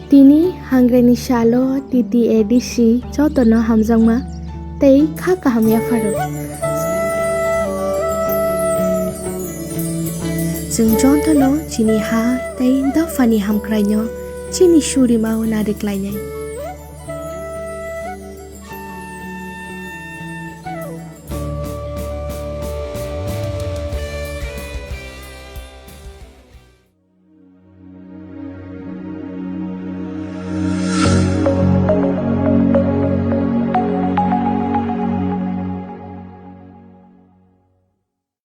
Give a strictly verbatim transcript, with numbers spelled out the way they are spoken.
Tini hangrenni salo T T A D C jotono hamjakma tei kha kaham yapharo. Chwng jotono chini ha tei dophani hamkraino chini surimao nariklainai.